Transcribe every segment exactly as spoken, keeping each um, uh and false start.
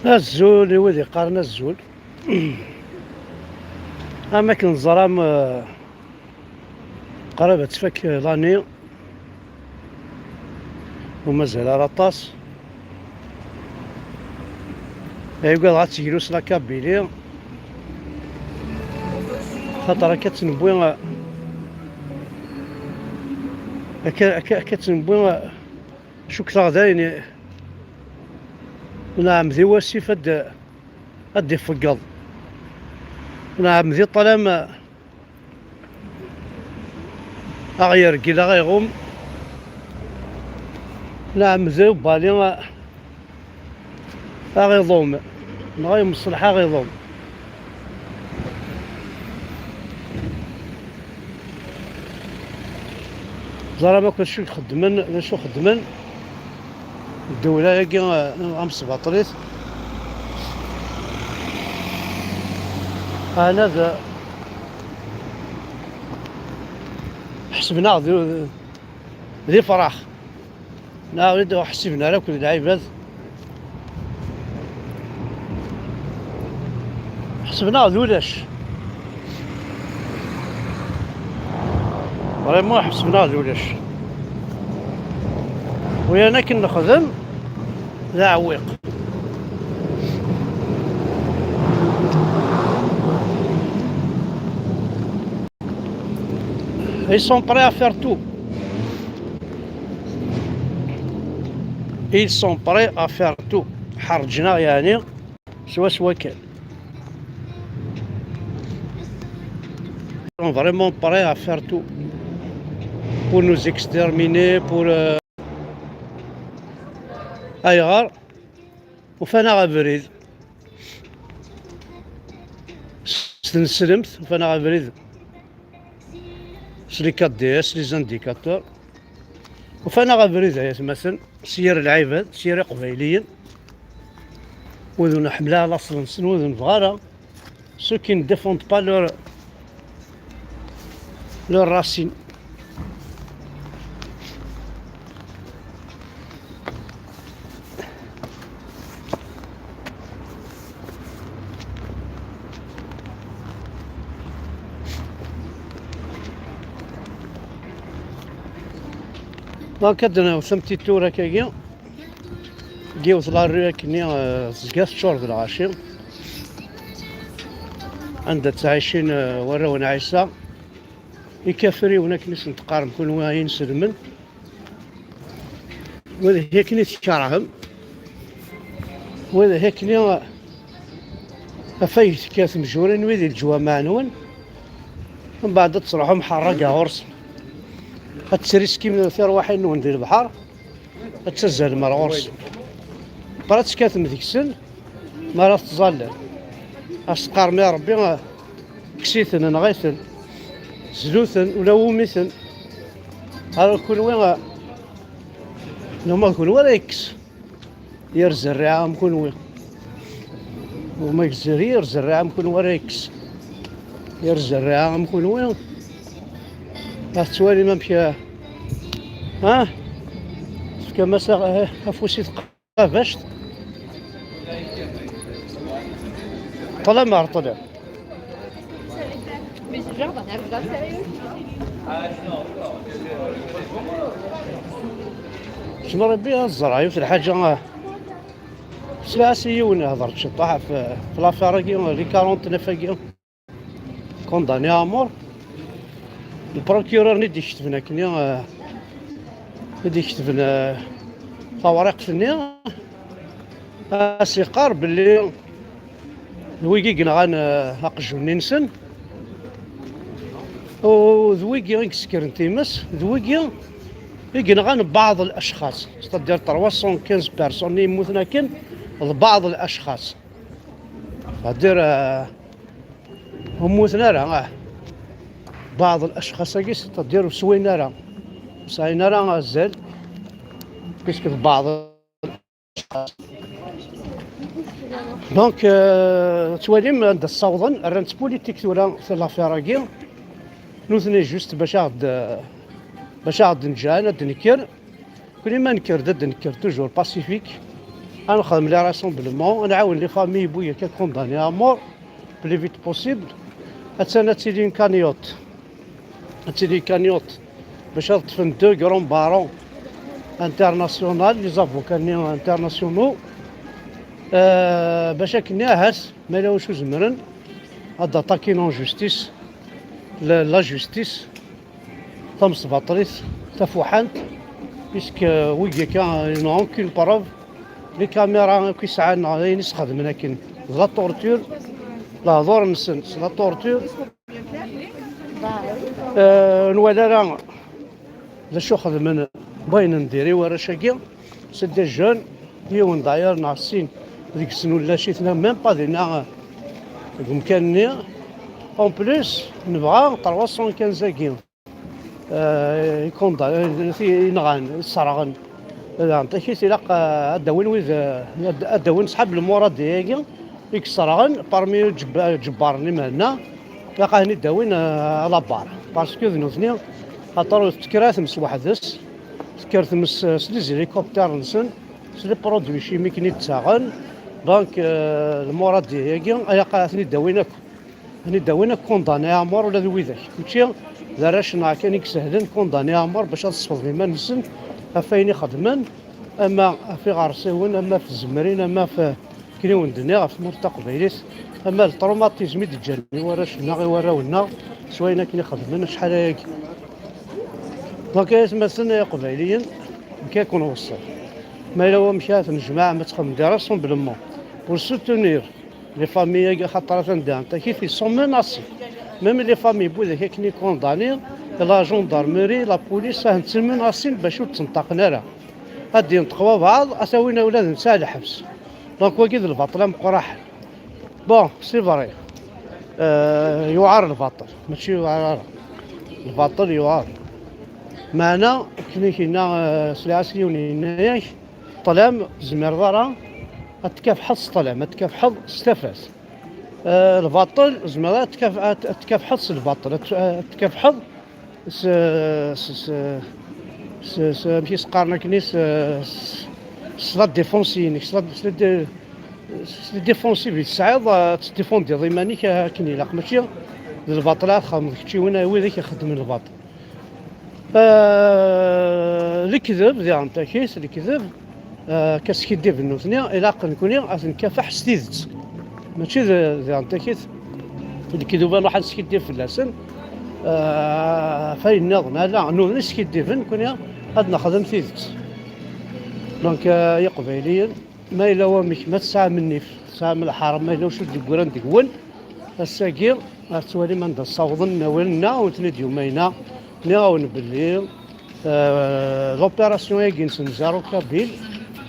Azul i wid yeqqaren azul. Am akken teẓram, eh, qrib ad tfak l'année. Ur mazal ara aṭas. Ay ugadeɣ ad teglus la Kabylie. Xaṭer akka tt-newwi, akka, akka, akka tt-newwi, cukkeɣ d ayen i, nɛemmed i wasif ad d-, ad d-ifeggeḍ. Nɛemmed i ṭṭlam a ɣ-yergel, a ɣ-iɣum. Nɛemmed i ubali a ɣ-iḍum, neɣ a yemṣelḥ a ɣ-iḍum. Ẓram akk d acu i xeddmen, d acu xeddmen ddewla-agi, eh, amesbaṭlit. Ɛna d, ḥesben-aɣ d, d ifrax. Neɣ ur ḥsiben ara akk d lɛibad. Ḥesben-aɣ d ulac. Vraiment ḥesben-aɣ d ulac. Wiyan akken nexdem d aɛewwiq. Ils sont prêts à faire tout. Ils sont prêts à faire tout. Ḥerǧen-aɣ yeɛni swaswa kan. Ils sont vraiment prêts à faire tout pour nous exterminer, pour, euh, ayɣer? Ufan-aɣ abrid s tneslemt, ufan-aɣ abrid s les K D S, les indicateurs. Ufan-aɣ abrid ay atmaten, s yir lɛibad, s yir iqbayliyen. Wid ur nḥemmel ara laṣel-nsen, wid ur nebɣi ara. Ceux qui ne défendent pas leur, leurs racines. Donc, ad d-newtem titura-agi. Yiwet la rue akkenni, eh, tezga teččur d lɣaci. Anda ttɛicin, eh, warraw n Ɛisa. Ikafriwen akken i sen-teqqarem kunwi ay inselmen. Wid akkenni tkerhem. Wid akkenni, eh, afay tekkat mjuri n wid i leǧwameɛ-nwen. Mbeɛd ad truḥem ḥerraga ɣur-sen. Ad tesriskim tirwaḥin-nwen di lebḥer. Ad ttazzalem ar ɣur-sen. Bra tekkatem deg-sen, mi ara tettẓallam. As-teqqarem, ya Ṛebbi, kkes-iten, nɣet-iten, zlu-ten, ula wumi-ten. Ara kunwi, neɣ ma d kunwi ara yekkes, yir zerriɛa am kunwi. Uma yezzer yir zerriɛa am kunwi ara yekkes. Yir zerriɛa am kunwi. Ad tettwalim amek, ha? Tefkam-as a-, afus i tqabact. Ṭṭlam ar ṭṭlam. Ssem Ṛebbi ad ẓreɣ yiwet lḥaǧa. Sliɣ-as i yiwen ihḍer-d ciṭṭaḥ ɣef, ɣef l'affaire-agi, les quarante-neuf-agi. Condamné à mort. Le procureur-nni i d-iketben akkenni, eh, i d-iketben, eh, tawriqt-nni, as-iqqar belli d wigi i yenɣan, eh, aqjun-nni-nsen, u d wigi i yessekren times, d wigi i yenɣan baɛḍ lacxaṣ, c'est-à-dire trois cent quinze personnes i yemmuten akken, d baɛḍ lacxaṣ. C'est-à-dire, eh, ur mmuten ara, ah. Baɛḍ lacxaṣ-agi, c'est-à-dire ur swayen ara, ur sɛin ara azal, puisque d baɛḍ Donc, euh, tettwalim anda ssawḍen, rran-tt politique tura l'affaire-agi. Nutni juste bac aɣ-d, bac aɣ-d-nǧan, ad d-nekker. Kul ma nekker-d, ad d-nekker toujours pacifique. Ad nexdem les rassemblements, ad nɛawen les familles bu yakka condamnés à mort, plus vite possible. Attan ad tili une cagnotte. Ad tili cagnotte bac ad ṭṭfen deux grands barons internationaux, les avocats-nni internationaux, euh, bac akken ahat ma yella wacu zemren ad d-attaquin en justice, la, la justice tamesbaṭlit tafuḥant, puisque, euh, wigi akka, ils n'ont aucune preuve. Les caméras akk i sɛan neɣ d ayen i sxedmen akken d la torture, lehdur-nsen s la torture. Euh, ur nwala ara d acu xedmen wayen n diri warrac-agi. C'est des jeunes, yiwen d'ailleurs neɣ sin deg-sen ulac-iten, même pas dinna deg umkan-nni. En plus, nebɣa trois cent quinze-agi, euh, i kunda-, i nɣan, i sserɣen. Lɛenṭakit ilaq, euh, ad d-awin wid, euh, ad d-, ad d-awin ṣḥab lmuradi-agi i yesserɣen, parmi ǧebbar-nni mehenna, ilaq ad ten-id-awin, euh, à la barre. Parce que d nutni, axaṭer ur tekker ara tmes weḥd-s, tekker tmes, euh, s les hélicoptères-nsen, s les produits chimiques-nni d-ttaɣen. Donc, euh, lmuradi-agi, ilaq ad ten-id-awin akk. Ad ten-id-awin akk condamnés à mort, ula d widak. Mačči d arrac-nneɣ kan i isehlen condamnés à mort bac ad sfeḍen iman-nsen ɣef wayen i xedmen, ama ɣef iɣersiwen, ama ɣef tzemrin, ama ɣef, akken i wen-d-nniɣ, ɣef tmurt taqbaylit, ama d traumatisme i d-ǧǧan i warrac-nneɣ, i warraw-nneɣ, s wayen akken i xedmen acḥal ayagi. Donc, ay atmaten, ay iqbayliyen, amek ad ken-weṣṣeɣ? Ma yella wamek ara tnejmaɛem ad txedmem des rassemblements pour soutenir les familles-agi, axaṭer atan da, takit, ils sont menacés. Même les familles n widak akken i condamnés, la gendarmerie, la police, ahen-tten menacés bac ur d-ttneṭṭaqen ara. Ad d-yenṭeq wabɛaḍ, ad t-awin ula d netta ar lḥebs. Donc, wagi d lbaṭel ameqqran. Bon, c'est vrai. Euh, yuɛer lbaṭel, mačči yuɛer ara. Lbaṭel yuɛer. Meɛna, akken i k-yenna, euh, Sliɛas Yiwen, yenna-yak, ṭṭlam, ur tezmireḍ ara ad tkafḥeḍ s ṭṭlam, ad tkafḥeḍ s tafat. Euh, lbaṭel, ur tezmireḍ ara ad tkaf-, ad, ad tkafḥeḍ s lbaṭel, ad, ad tkafḥeḍ s, s, s, s, s, amek i s-qqaren akken, s, s, s la défense-inek, s la, s la dé-, s la défensive i tesɛiḍ, ad teddifundiḍ iman-ik akken ilaq, mačči d lbaṭel ara txedmeḍ keččiwin, a widak ixeddmen lbaṭel. Euh, lekdeb, diɣen takit, lekdeb, euh, akka skiddiben nutni, ilaq nekni ad t-nkafaḥ s tidet. Mačči d, diɣen takit, lekdeb ad nruḥ ad neskiddib fell-asen, euh, ɣef wayen nniḍen, ala, nutni skiddiben, nekni ad nexdem tidet. Donc, euh, ay iqbayliyen, ma yella wamek, ma tesɛam nnif, tesɛam lḥerma, yella wacu d-yeggran deg-wen, ass-agi, ar tettwalim anda ssawḍen, nawal-nneɣ, ur ten-id-yumayna, nniɣ-awen belli, euh, l'opération-agi-nsen Zéro Kabyle,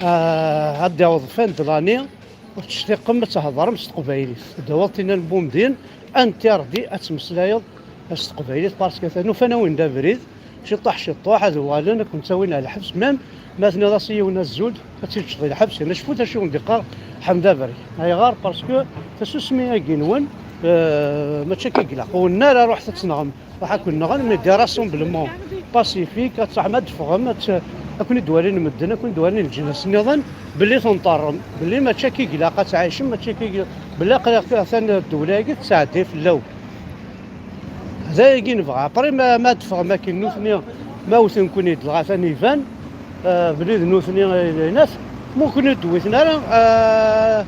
euh, ad d-iɛawed fin de l'année, ur tectiqem ad thedrem s teqbaylit. Ad d-tawiḍ tin n Bumdin, interdit ad tmeslayeḍ s teqbaylit, parce que atan ufan-awen-d abrid, ciṭuḥ ciṭuḥ ad uɣalen ad ken-ttawin ar lḥebs, même ma tenniḍ-as i yiwen azul, ad tt-id-teǧǧeḍ i lḥebs, yerna cfut acu i wen-d-iqqar Ḥmed Abrek. Ayɣer? Parce que tasusmi-agi-nwen, euh, mačči akka i ilaq. Ur nenna ara ruḥet ad tenɣem, ruḥ ad ken-nɣen, mais des rassemblements pacifiques, ad truḥem ad d-teffɣem, ad t-, ad ken-id-walin medden, ad ken-id-walin leǧnas nniḍen, belli tenṭerrem, belli mačči akka i ilaq ad tɛicem, mačči akka i ilaq, belli aql-, atan ddewla-agi tettɛedday fell-awen. D ayagi i nebɣa. Après, ma, ma d-teffɣem akken nutni, ma wten-ken-id, dɣa atan iban, euh, belli d nutni ay d aynas. Ma ur ken-id-wwiten ara, euh,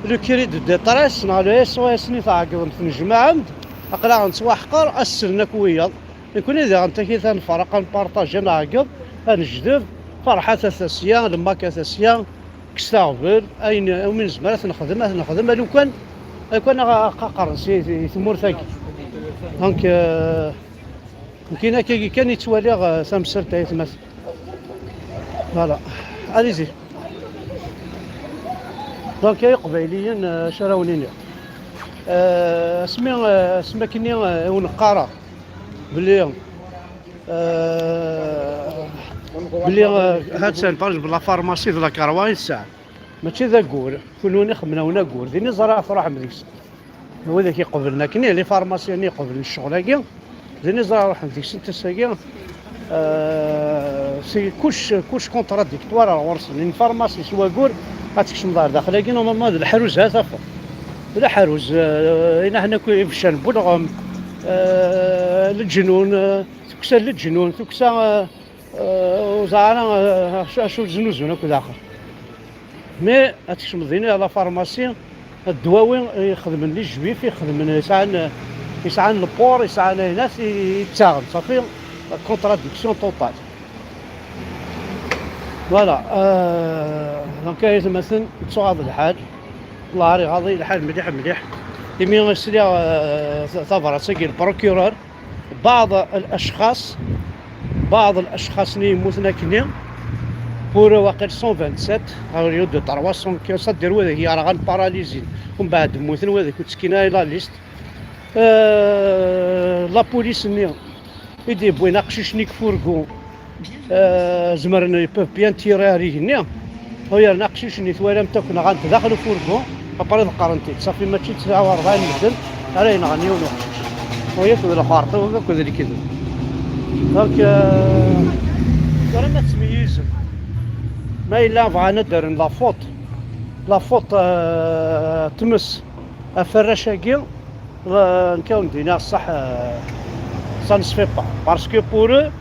le cri de détresse neɣ le S O S-nni tɛeggḍem, tnejmaɛem-d, aql-aɣ nettwaḥqer, ad slen akk wiyaḍ. Nekni diɣen takit ad nferreq, ad nparṭaji, ad nɛeggeḍ, ad nejdeb, Ferḥat ata sya, Lmak ata sya, kkset aɣbel, ayen umi nezmer ad t-nexdem, ad t-nexdem, a lukan Kan aqaqer si, si tmurt-agi. Donc, euh, nekkini akkagi kan i ttwaliɣ, euh, tamsalt ay atmaten. Voilà. Allez-y. Donc, ay iqbayliyen, euh, acu ara wen-iniɣ? Euh, asmi, euh, asmi akkenni, euh, i wen-qqareɣ belli, euh, belli, euh, ha-tt-an, par exemple, la pharmacie de la Karwa i tesɛa. Mačči d aggur, kunwi xemmen-awen aggur, d iniẓra truḥem deg-s. Widak iqeblen akken, les pharmaciens iqeblen ccɣel-agi, d iniẓra ruḥen deg-sent ass-agi. Euh, c'est kuc, kuc contradictoire ɣur-sen. Une pharmacie s waggur, ad tkecmeḍ ɣer daxel-agi, normalement d leḥruz ha tafeḍ. D leḥruz, euh, ina ḥna akk ibeccan n welɣem, euh, leǧnun, euh, tuksa n leǧnun, tuksa, euh, euh, ur ẓer ara, euh, acu, acu znuzun akk daxel. Mais ad tkecmeḍ din la pharmacie, ddwawi i xedmen les juifs, i xedmen, yesɛan, yesɛan le porc, yesɛan aynas i, i ttaɣen, safi, contradiction totale. Voilà, euh, donc ay atmaten, yettuɣaḍ lḥal, Allah ar iɣaḍ lḥal mliḥ mliḥ. Imi sliɣ, euh, tabrat-agi, le procureur, بعض الأشخاص، بعض الأشخاص-nni yemmuten akkenni, pour eux waqil cent vingt-sept, au lieu de trois cent quinze, c'est-à-dire wid i yerɣan paralysés, umbeɛd mmuten, wid ur ttekkin ara i la liste. Euh, la police-nni i d-yewwin aqcic-nni deg furgu, euh, zemren, ils peuvent bien tirer ar igenni. Yerna aqcic-nni twalam-t akk nɣan-t daxel ufurgu, après ḍeqqren-t-id. Safi mačči d tesɛa u rebɛin medden ara yenɣen yiwen uqcic. Wayat d lxerṭum akked lekdeb. Donc, euh, tura ma tettmeyyizem. Ma yella bɣan ad d-rren la faute, la faute, euh, tmes ɣef warrac-agi, euh, nekk ad wen-d-iniɣ ṣṣeḥ, euh, ça ne se fait pas. Parce que pour eux,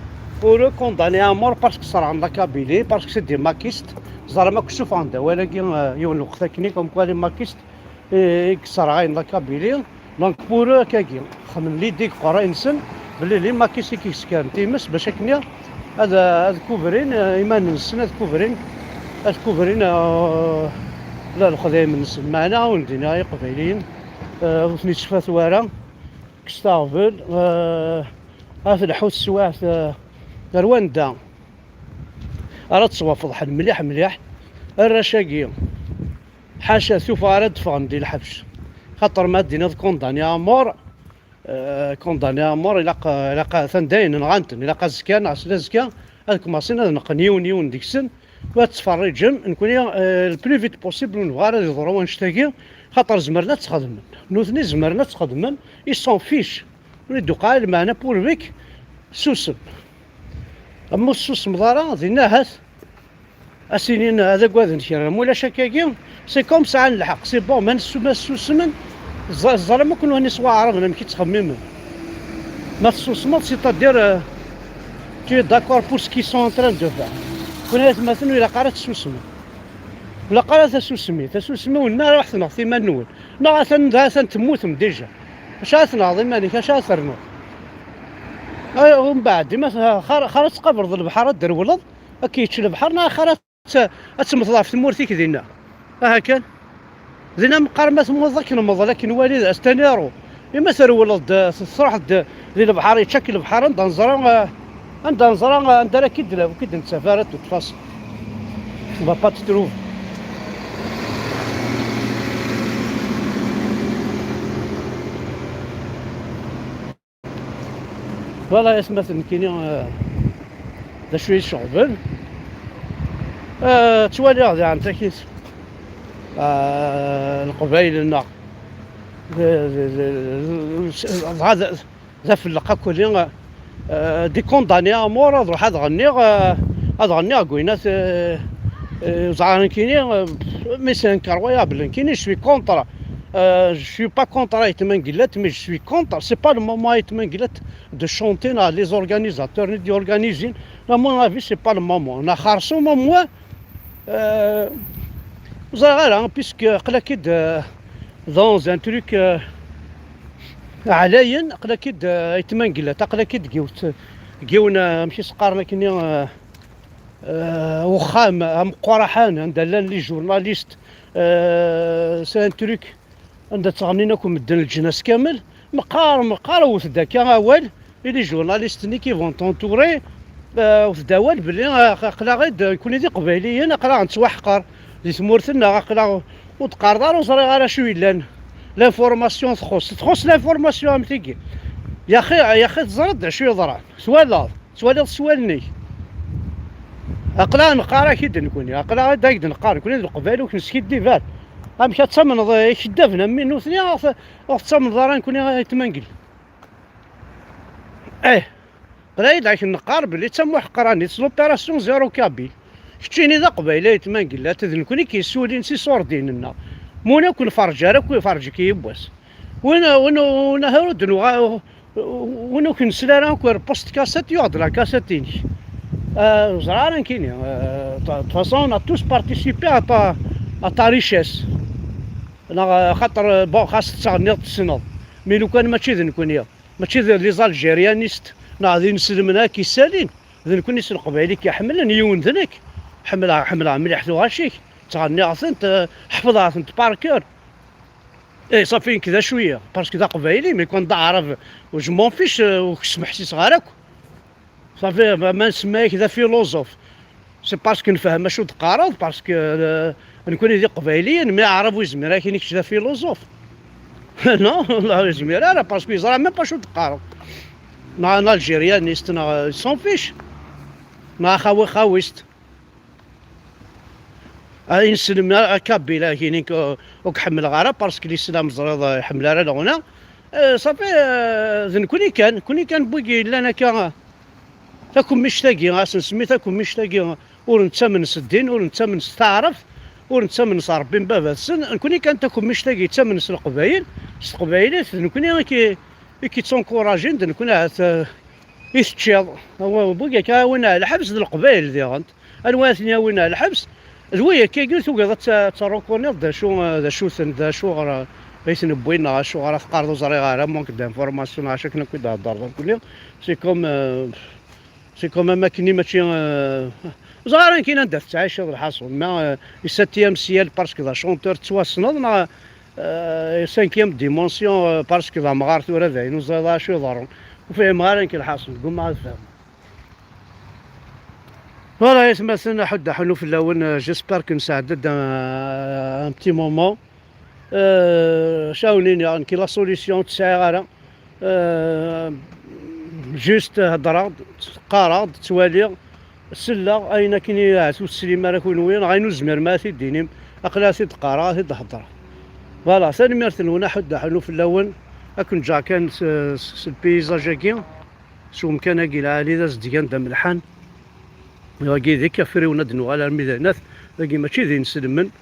pour eux, condamné à mort parce que sserɣen la Kabylie, parce que c'est des maquistes. Ẓerm akk ssufɣen-d awal-agi, euh, yiwen lweqt akkenni, comme quoi les maquistes, euh, i yesserɣayen la Kabylie. Donc pour eux, akkagi, xedmen l'idée deg uqerray-nsen, belli les maquistes i k-yeskaren times, bac akkenni ad, ad kubrin, euh, iman-nsen, ad kubrin, ad kubrin, euh, la lexdayem-nsen. Meɛna ad wen-d-iniɣ ay iqbayliyen, euh, ur ten-yettfat wara, kkset aɣbel, euh, ad telḥu teswiɛt, euh, ar wanda ara ttwafeḍḥen mliḥ mliḥ. Arrac-agi, ḥaca tuffɣa ara d-ffɣen di lḥebs. Xaṭer ma ad d-tiniḍ condamné à mort, euh, condamné à mort, ilaq, ilaq atan dayen nɣan-ten, ilaq azekka neɣ slazekka ad kmaṣin ad neqqen yiwen yiwen deg-sen, u ad ttferriǧen. Nekni, euh, le plus vite possible ur nebɣi ara ad yeḍru wannect-agi, xaṭer zemren ad tt-xedmen. Nutni zemren ad tt-xedmen, ils s'en fichent. Ur d-uqeɛ lmeɛna pour eux, susem. Am ur tessusmeḍ ara, dinna ahat ad s-inin ad agaden kra. Ma ulac akkagi, c'est comme sɛan lḥeqq. C'est bon, ma nessu-, ma ssusmen, ẓ-, ẓer am akken wani s waɛraben amek i ttxemmimen. Ma tessusmeḍ, c'est-à-dire, euh, tu es d'accord pour ce qu'ils sont en train de faire. Kuna atmaten ur ilaq ara tessusmem. Ur ilaq ara tasusmi. Tasusmi ur nna ara ḥetneɣ timan-nwen. Neɣ atan da, atan temmutem déjà. Acu ara tneɣeḍ iman-ik, acu ara ternuḍ? Ay, umbeɛd, ima t-, xar, xar ad tqabreḍ lebḥer ad d-rewleḍ, ad k-yečč lebḥer, neɣ xar ad t-, ad temmteḍ ɣef tmurt-ik dinna. Aha kan. Dinna meqqar ma temmuteḍ akken mḍel, akken wali d astaniru. Ima trewleḍ-d, truḥeḍ-d di lebḥer, yečča-k lebḥer, anda neẓra, eh, anda neẓra, eh, anda ara k-id-, k-id-nettaf ara, de toute façon. Tu vas pas te trouver. Voilà, ay atmaten, nekkini, eh, d acu i yi-ceɣben. Eh, ttwaliɣ daɣen takit, eh, Leqbayel-nneɣ. D, d, d, d, d, d, d afelleq akk-nni, euh, des condamnés à mort, ad ruḥ ad ɣenniɣ, euh, ad ɣenniɣ deg wayen at, euh, euh, ẓer nekkini, euh, mais c'est incroyable, nekkini, je suis contre, euh, je suis pas contre Ayt Mengellat, mais je suis contre, c'est pas le moment Ayt Mengellat de chanter, ni les organisateurs, ni d'organiser. À mon avis, c'est pas le moment. Neɣ xerṣum, au moins, euh, ur ẓriɣ ara, puisque aql-ak-id, euh, dans un truc, euh, ɛlayen, aql-ak-id, euh, Ayt Mengellat, aql-ak-id deg yiwet, deg yiwen, euh, amek i s-qqaren akkenni, euh, euh, uxxam ameqqraḥan, anda llan les journalistes, euh, c'est un truc, anda ttɣennin akk medden, leǧnas kamel, meqqar, meqqar, wwet-d akka awal, i les journalistes-nni qui vont t'entourer, euh, wwet-d awal belli, euh, aql-aɣ-id, euh, nekkni d iqbayliyen, aql-aɣ nettwaḥqer di tmurt-nneɣ, aql-aɣ ur d-qqareḍ ara, ur ẓriɣ ara acu yellan. L'information txuṣṣ, txuṣṣ l'information am tigi. Yaxi, yaxi teẓriḍ d acu yeḍran, twalaḍ, twaliḍ s wallen-ik. Aql-aɣ neqqar-ak-id nekkni, aql-aɣ-id ak-d-neqqar nekkni d Leqbayel, ur k-neskiddib ara. Amek ad tamneḍ ikeddaben am nutni, ur ɣ-t-, ur ɣ-tettamneḍ ara nekkni aytmangel? Eh, qlay d ak-neqqar belli d tamuḥeqranit, c'est l'opération zéro kabyle. Keččini d aqbayli aytmangellat, d nekkni k-yessulin s iṣurdiyen-nneɣ. Ma ur k-nferǧ ara, akk iferǧ-ik yiwwas. Win, win, win ahur d-nuɣa-, win ur k-nesli ara akk, repost kassett, yuɣ-d la kassett-inek. Euh, ur ẓriɣ ara nekkini. Euh, de toute façon, on a tous participé à ta, à ta richesse. Neɣ, euh, xaṭer, euh, bon, xas tettɣenniḍ tessneḍ. Mi lukan mačči d nekkni, mačči d les algérianistes, neɣ d inselmen akk yessalin. D nekkni s leqbayel i k-iḥemmlen, yiwen d nekk. Ḥemmleɣ, ḥemmleɣ mliḥ tuɣac-ik. Ttɣenniɣ-tent, euh, ḥefḍeɣ-tent par cœur. Eh, safi, nekk d acu-yi, parce que d aqbayli, mais quand d aɛrab, je m'en fiche, euh, ur k-smeḥsiseɣ ara akk. Safi, ma, ma nsemma-yak d afiluẓuf, c'est parce que nefhem acu d-qqareḍ, parce que, euh, nekkni d iqbayliyen, mais aɛrab ur yezmir ara ad k-yini kečč d afiluẓuf. Non, ur yezmir ara, parce que yeẓra même pas acu d-qqareḍ. Neɣ un algérianiste, neɣ, euh, s'en fiche. Neɣ xawi xawist. Ah, inselmen, ah, kabyle, ah, kini, ur, ur k-ḥemmleɣ ara, parce que l'islam, ẓriɣ, ah, iḥemmel ara leɣna. Eh, safi, eh, d nekkni kan, nekkni kan n wigi yellan akka, ah, takemmict-agi, as nsemmi takemmict-agi, ur nettamen s ddin, ur nettamen s taɛrabt, ur nettamen s Ṛebbi n baba-tsen. Nekkni kan takemmict-agi yettamen s Leqbayel, s teqbaylit, d nekkni i k-, i k-ittunkuṛajin, d nekkni ahat, eh, i teččiḍ. Awa, wigi akka, win ar lḥebs d Leqbayel diɣen. Anwa ara ten-yawin ar lḥebs? D wi akka i tugiḍ ad t-, ad terrukuniḍ d acu, d acu-ten, d acu ɣer ay ten-wwin, neɣ acu ɣer teqqareḍ ur ẓriɣ ara, manque d'information, neɣ acu akken akk i d-heddreḍ akkenni. C'est comme, euh, c'est comme am akken mačči, euh, ur ẓriɣ ara nekkini anda tettɛiceḍ lḥaṣun. Ma, euh, i septième ciel parce que d achanteur tettwassneḍ, neɣ, euh, cinquième dimension, euh, parce que d amɣar tura dayen, ur ẓriɣ ara acu iḍerrun. Ur fhimeɣ ara nekk lḥaṣun, ggumaɣ ad fehmeɣ. Voilà, aytmaten, aḥuddu aḥunnu fell-awen. Euh, j'espère que nesɛedda-d un, un petit moment. Euh, cawnin-aɣ, nekk la solution ur tt-sɛiɣ ara. Euh, juste heddreɣ-d, qqareɣ-d, ttwaliɣ, selleɣ, ayen akken i ahat ur teslim ara kunwi, neɣ ayen ur tezmirem ara ad t-id-tinim, aql-i ad t-id-qqareɣ, ad t-id-heddreɣ. Voilà, tanemmirt-nwen, aḥuddu aḥunnu fell-awen. Ad ken-ǧǧeɣ kan s, s, s lpayizaj-agi. S umkan-agi lɛali d azedgan d amelḥan. Wagi d ikafriwen, ad nuɣal armi d aynat. Dagi mačči d inselmen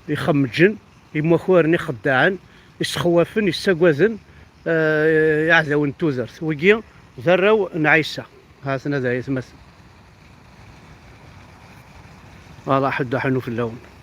ixemmǧen, imakaren ixeddaɛen, issexwafen, issagaden, eh, iɛdawen n tudert. Wigi d arraw n Ɛisa. Ha-ten-a da aytmaten. Voilà, ḥuddu aḥunnu fell-awen.